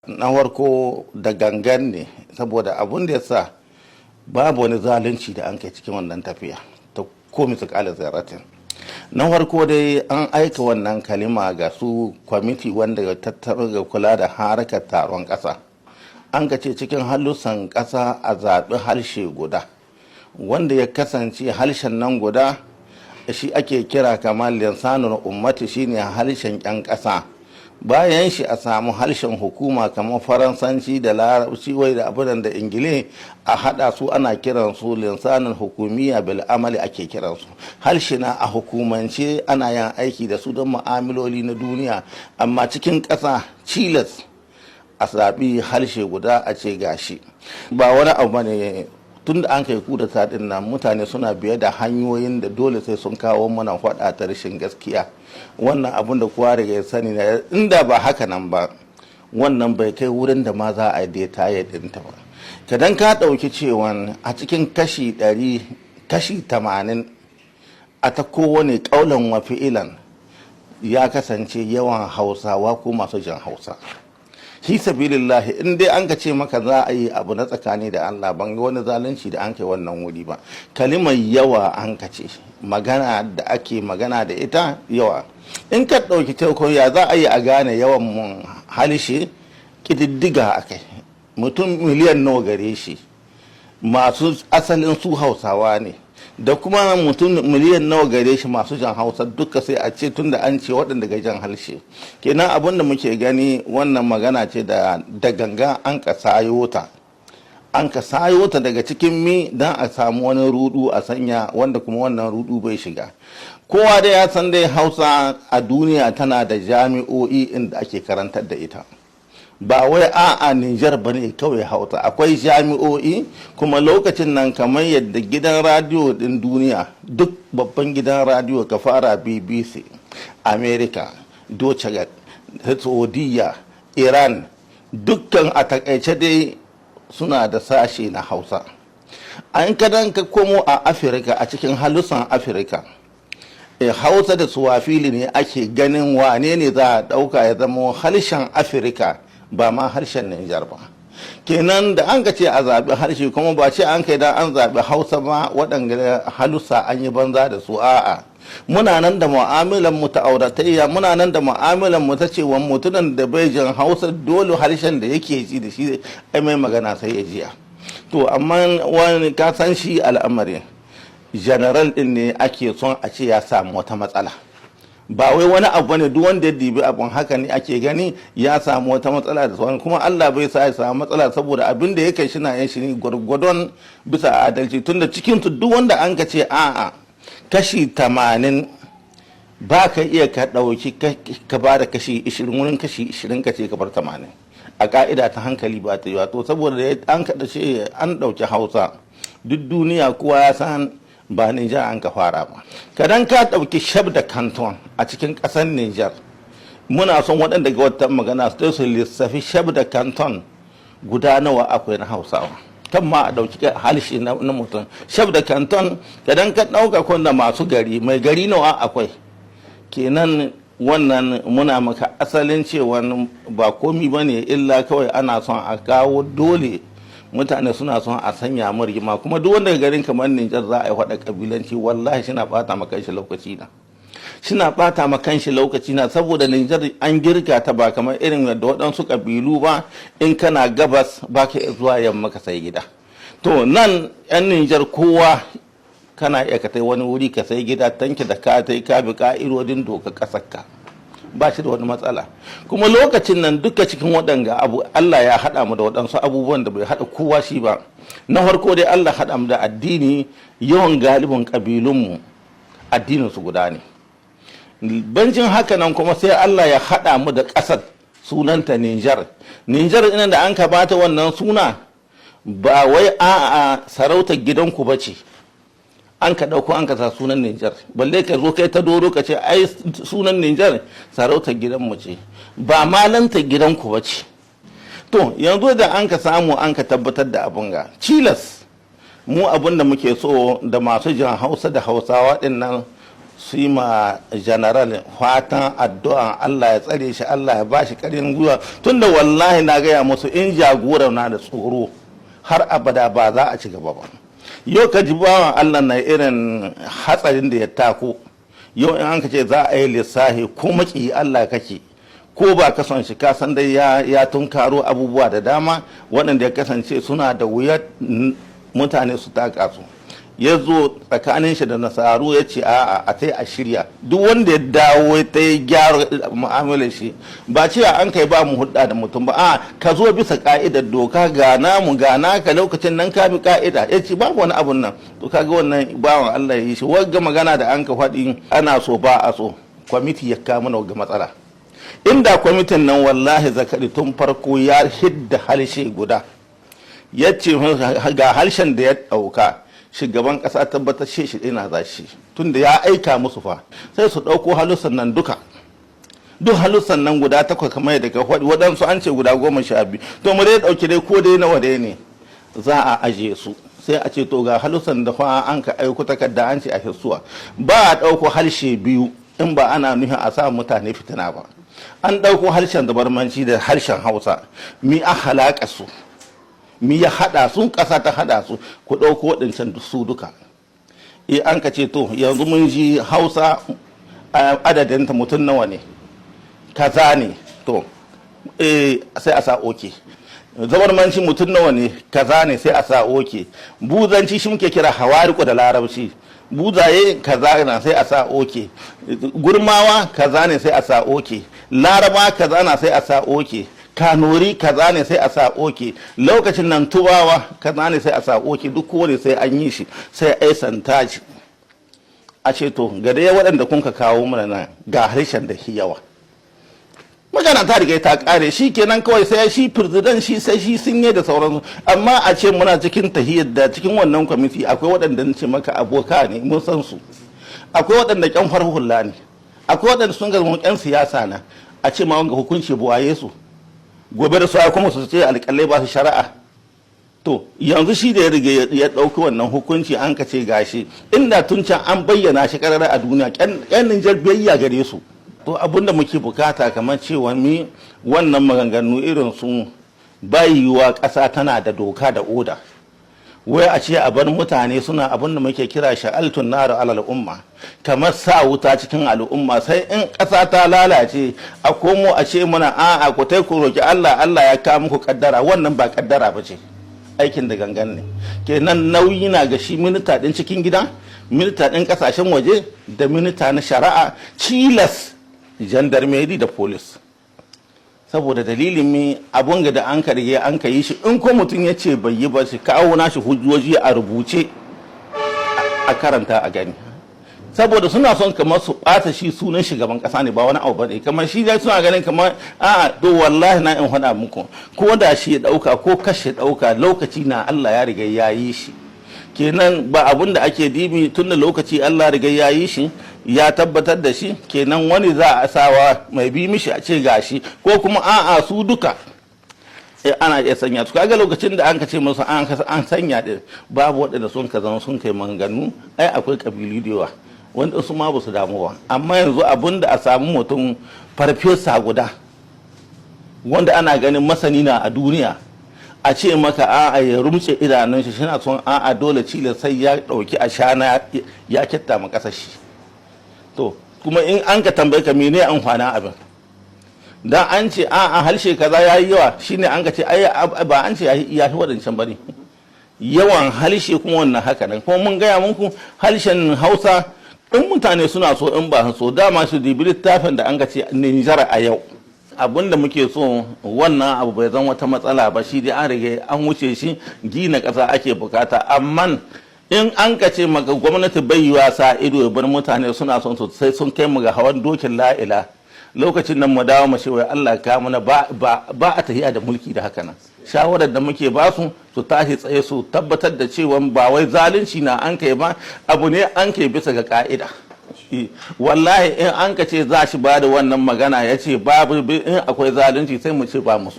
Na farko, da gangan ne, saboda abun da ya sa babu wani zalunci da an kai cikin wannan tafiya ta ko misƙala zarratin. Na farko dai, an aika wannan kalima ga su kwamiti wanda ya tattaro ga kula da harkar taron ƙasa. An ka ce cikin halussan ƙasa a zaɓi harshe guda, wanda ya kasance harshen nan guda shi ake kira kamar lisanul ummati, shine harshen 'yan ƙasa. Bayan shi a samu harshen hukuma kamar Faransanci da Larabci wai da abunan da Ingile, a hada su ana kiran su lisanin hukumiya bil amali ake kiransu. Harshe na a hukumance ana yin aiki da su don mu'amiloli na duniya, amma cikin ƙasa cilas a zaɓi harshe guda a ce gashi. Ba wani abu ne, tun da an kai coup d'état din nan, mutane suna biye da hanyoyin da dole sai sun kawo mana faɗa ta rashin gaskiya. Wannan abun da kowa riga ya sani na, inda ba haka nan ba, wannan bai kai wurin da ma za a yi taye ɗinta ba. Kadan ka ɗauki cewa a cikin kashi 100, kashi 80 a ta kowane ƙaulan wa fi'ilan ya kasance yawan Hausawa ko masu jan Hausa. Fi sabilillahi, in dai an ka ce maka za a yi abu na tsakani da Allah, ban ga wani zalunci da an kai wannan wuri ba. Kalimar yawa an ka ce, magana da ake magana da ita yawa. In ka ɗauki teku, ya za a yi a gane yawan mun halishe? Ƙididdiga a kai, mutum miliyan nawa gare shi masu asalin su Hausawa ne, da kuma mutum miliyan nawa gare shi masu jan Hausa, duka sai a ce tunda an ce waɗanda ga jan harshe kenan. Abin da muke gani, wannan magana ce da ganga an ka sayo ta, an ka sayo ta daga cikin mi don a samu wani rudu a sanya, wanda kuma wannan rudu bai shiga. Kowa da ya san dai Hausa a duniya tana da jami'o'i inda ake karantar da ita. Ba wai a'a Nijar ba ne kawai Hausa, akwai jami'o'i. Kuma lokacin nan, kamar yadda gidan radiyo din duniya, duk babban gidan radiyo, ka fara BBC, America, Deutsche Welle, Saudiya, Iran, dukkan a takaice dai suna da sashe na Hausa. An kadan ka komo a Afirka, a cikin halussan Afirka, Hausa da Suwafili ne ake ganin wane ne za a ɗauka ya zama harshen Afirka, ba ma harshen Nijar ba. Kenan da an ka ce a zaɓi harshe, kuma ba ce an kai dan an zaɓi Hausa ba waɗanda halussa an yi banza da su. A'a, muna nan da mu'amalan mu ta auratayya, muna nan da mu'amalan mu ta cewa mutumin da bai jin Hausa, dole harshen da yake ji da shi ai mai magana sai ya jiya. To amma wani ka san shi al'amarin general din ne ake son a ce ya samu wata matsala. Ba wai wani abu ne, duk wanda ya dibi abun haka ne ake gani ya samu wata matsala da sauran. Kuma Allah bai sa ya samu matsala, saboda abin da ya kai shi na yin shi ne gwargwadon bisa adalci, tunda cikin su duk wanda an ka ce a'a kashi 80, ba ka iya ka ɗauki ka ba da kashi 20 wurin kashi 20 ka ce ka bar 80. A ka'ida ta hankali ba ta yi. To saboda an kaɗa ce an ɗauki Hausa, duk duniya kowa ya san ba Nijar an ka fara ba. Kadan ka ɗauki chef de canton a cikin ƙasar Nijar, muna son waɗanda ga wata magana su su lissafi chef de canton guda nawa akwai na Hausawa, kan ma a ɗauki halshi na mutum. Chef de canton, kadan ka ɗauka kwanda masu gari, mai gari nawa akwai? Kenan wannan muna maka asalin cewa ba komi ba ne illa kawai ana son a kawo, dole mutane suna son a sanya mu rigima. Kuma duk wanda garin kamar Nijar za a yi faɗa kabilanci, wallahi shina bata ma kanshi lokaci na, shina bata ma kanshi lokaci na, saboda Nijar an girka ta ba kamar irin yadda waɗansu kabilu ba, in kana gabas ba ka zuwa yamma ka sai gida. To nan yan Nijar kowa kana iya ka tai wani wuri ka sai gida, tanki da ka tai ka bi ka'idodin doka ƙasar ka, ba shi da wani matsala. Kuma lokacin nan duka cikin waɗanga abu, Allah ya haɗa mu da waɗansu abubuwan da bai haɗa kowa shi ba. Na farko dai, Allah haɗa mu da addini. Yawan galibin ƙabilunmu addinin su guda ne. Bancin haka nan kuma, sai Allah ya haɗa mu da ƙasar sunanta Nijar. Nijar ina da an ka bata wannan suna, ba wai a'a sarautar gidanku ba ce an ka ɗauko an ka sa sunan Nijar, balle ka zo kai ta doro ka ce ai sunan Nijar sarautar gidanmu ce. Ba malanta gidanku ba ce. To yanzu da an ka samu an ka tabbatar da abun ga cilas, mu abun da muke so da masu jan Hausa da Hausawa din nan Su yi ma General fatan addu'an Allah ya tsare shi, Allah ya ba shi ƙarin gwiwa, tunda wallahi na gaya musu, in jagora na da tsoro, har abada ba za a ci gaba ba. Yau ka ji bawan Allah na irin hatsarin da ya tako. Yau in an ka ce za a yi lissahi, ko maki Allah kake ko ba ka son shi, ka san dai ya tunkaro abubuwa da dama waɗanda ya kasance suna da wuyar mutane su taka su. Ya zo tsakanin shi da nasaru, ya ce a'a, a tai a shirya. Duk wanda ya dawo ta yi gyara mu'amalar shi, ba cewa an kai ba mu hudda da mutum ba. A ka zo bisa ka'idar doka, ga namu ga naka, lokacin nan ka bi ka'ida, ya ce babu wani abun nan. To kaga wannan bawan Allah ya yi shi. Wagga magana da an ka faɗi, ana so ba a so, kwamiti ya kawo mana wagga matsala. Inda kwamitin nan, wallahi Zakari, tun farko ya hidda harshe guda, ya ce ga harshen da ya ɗauka, shugaban ƙasa tabbatar shi ina za shi, tunda ya aika musu fa, sai su ɗauko halussan nan duka, duk halussan nan guda 8 kamar yadda ka faɗi. Waɗansu an ce guda 12. To mu dai ɗauki dai ko dai nawa dai ne, za a aje su. Sai a ce to ga halussan da fa an ka aiko takarda an ce a hissuwa. Ba a ɗauko harshe biyu in ba ana nufin a sa mutane fitina ba. An ɗauko harshen Zabarmanci da harshen Hausa, mi a halaka su? Mi ya haɗa su? Ƙasa ta haɗa su. Ku ɗauko waɗancan su duka. E, an ka ce to yanzu mun ji Hausa adadinta mutum nawa ne, kaza ne. To sai a sa okay. Zabarmanci mutum nawa ne, kaza ne, sai a sa okay. Buzanci, shi muke kira Hawariku da Larabci, Buzaye, kaza na, sai a sa okay. Gurmawa kaza ne, sai a sa okay. Laraba kaza na, sai a sa okay. Kanuri kaza ne, sai a sa okay. Lokacin nan Tubawa kaza ne, sai a sa okay. Duk kowane sai an yi shi, sai a santa shi, a ce to ga dai waɗanda kun ka kawo mana nan, ga harshen da shi yawa. Magana ta riga ta kare, shi kenan kawai. Sai shi president shi sai shi sun yi da sauransu. Amma a ce muna cikin tahiyar da cikin wannan kwamiti akwai waɗanda ce maka aboka ne, mun san su, akwai waɗanda ƙyan hula ne, akwai waɗanda sun ga ƙyan siyasa na, a ce ma wanga hukunci buwaye su, gobe da su kuma su ce alƙalai ba su shari'a. To yanzu shi da ya riga ya ɗauki wannan hukunci, an ka ce gashi, inda tun can an bayyana shi karara a duniya, ƙyan Nijar biyayya gare su. To abinda muke bukata, kamar cewa mi wannan maganganu irin su bayuwa, ƙasa tana da doka da oda, wai a ce a bar mutane suna abin da muke kira sha'altun nar alal umma, kamar sa wuta cikin al'umma, sai in ƙasa ta lalace a komo a ce muna a'a, ku tai ku roki Allah, Allah ya kawo muku kaddara. Wannan ba kaddara ba ce, aikin da gangan ne. Kenan nauyi na ga shi minista din cikin gida, minista din kasashen waje, da minista na shari'a, cilas gendarmerie da police. Saboda dalilin mi? Abun da an ka rige an ka yi shi, in ko mutum ya ce bai yi ba, shi kawo nashi hujjoji a rubuce a karanta a gani. Saboda suna son kamar su bata shi sunan shugaban kasa ne, ba wani abu bane. Kamar shi dai suna ganin kamar a'a. To wallahi na in faɗa muku, ko da shi ya dauka ko kashe dauka, lokaci na Allah ya riga ya yi shi. Kenan ba abun da ake dibi, tun da lokaci Allah riga ya yi shi, ya tabbatar da shi. Kenan wani za a sawa mai bi mishi, a ce gashi, ko kuma a'a, su duka ana iya sanya su. Kaga lokacin da an ka ce musu an sanya din, babu waɗanda sun ka zama sun kai maganganu. Ai akwai kabilu da yawa wanda su ma ba su damu ba. Amma yanzu abun da a samu mutum farfesa guda wanda ana ganin masani na a duniya, a ce maka a'a, ya rumce idanun shi, shina son a'a, dole cile sai ya dauki ashana ya kitta ma kasar shi. To kuma in an ka tambaye ka mene amfanin abin, dan an ce a'a, harshe kaza yayi yawa, shine an ka ce ai ba an ce ya fi waɗancan bane yawan harshe. Kuma wannan haka nan kuma mun gaya muku, harshen Hausa, in mutane suna so in ba so, dama su dibi littafin da an ka ce Nijar a yau. Abin da muke so, wannan abu bai zan wata matsala ba. Shi dai an riga an wuce shi, gina ƙasa ake bukata. Amma in an ka ce maka gwamnati bai yi wasa ido ya bar mutane suna son su sai sun kai mu ga hawan dokin la'ila, lokacin nan mu dawo mu ce wai Allah ka mana, ba ba a tahiya da mulki da haka nan. Shawarar da muke ba su, su tashi tsaye su tabbatar da cewa ba wai zalunci na an kai ba, abu ne an kai bisa ga ka'ida. Wallahi in an ka ce za shi ba da wannan magana, ya ce babu, in akwai zalunci sai mu ce ba musu.